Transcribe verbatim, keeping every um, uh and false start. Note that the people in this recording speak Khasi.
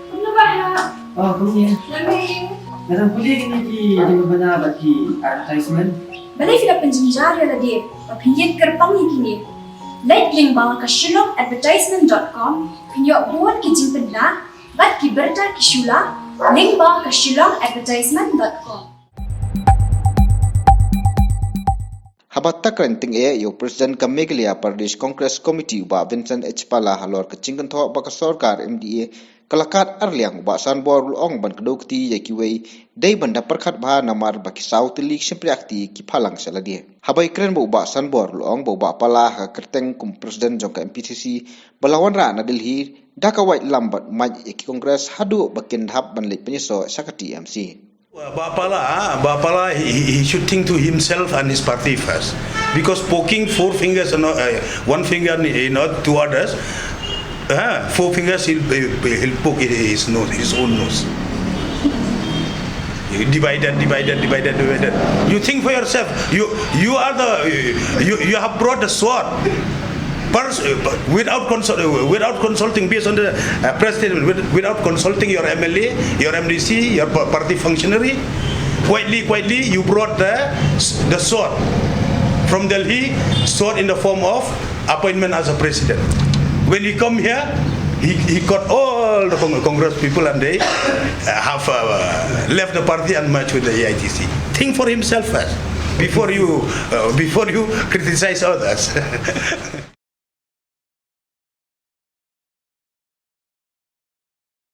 Kumno ba ha? Oh, kumne. Nga dang pule kine ki jingpynbna bad ki advertisement. Balei phi la pynjynjar ïa lade ba phin ïeng kyrpang ïa kine? Leit lyngba ka shillong advertisement dot com, phin ïoh bun ki jingpynbna bad ki bynta ki shula lyngba ka shillong advertisement dot com. Haba takren tyngeh ïa u President ka Meghalaya Pradesh Congress Committee u Bah Vincent H Pala halor ka jingkynthoh ba ka sorkar M D A ka la kad arliang, u Bah Sanbor u la ong ban kdew kti ïa kiwei dei ban da pyrkhat bha namar ba ki saw tylli ki shympriahkti ki phalang sha lade. Haba ïakren bad u Bah Sanbor u la ong ba u Bah Pala ha ka kyrteng kum u President jong ka M P C C ba la wanrah na Delhi da ka waitlam bad mait ïa ki Congress haduh ba kin hap ban leit pynïasoh sha ka T M C. Bah Pala, Bah Pala, he, he should think to himself and his party first. Because poking four fingers, and uh, one finger in not two others, uh, four fingers he'll, he'll poke his nose, his own nose. Divided, divided, divided, divided. You think for yourself. You, you are the, you, you have brought the sword. Pers- uh, without, consult, uh, without consulting, based on the uh, press statement, with, without consulting your M L A, your M D C, your party functionary, quietly, quietly, you brought the, the sword from Delhi, sword in the form of appointment as a president. When we come here, he, he got all the Congress people and they uh, have uh, left the party and merged with the A I T C. Think for himself first before you uh, before you criticize others.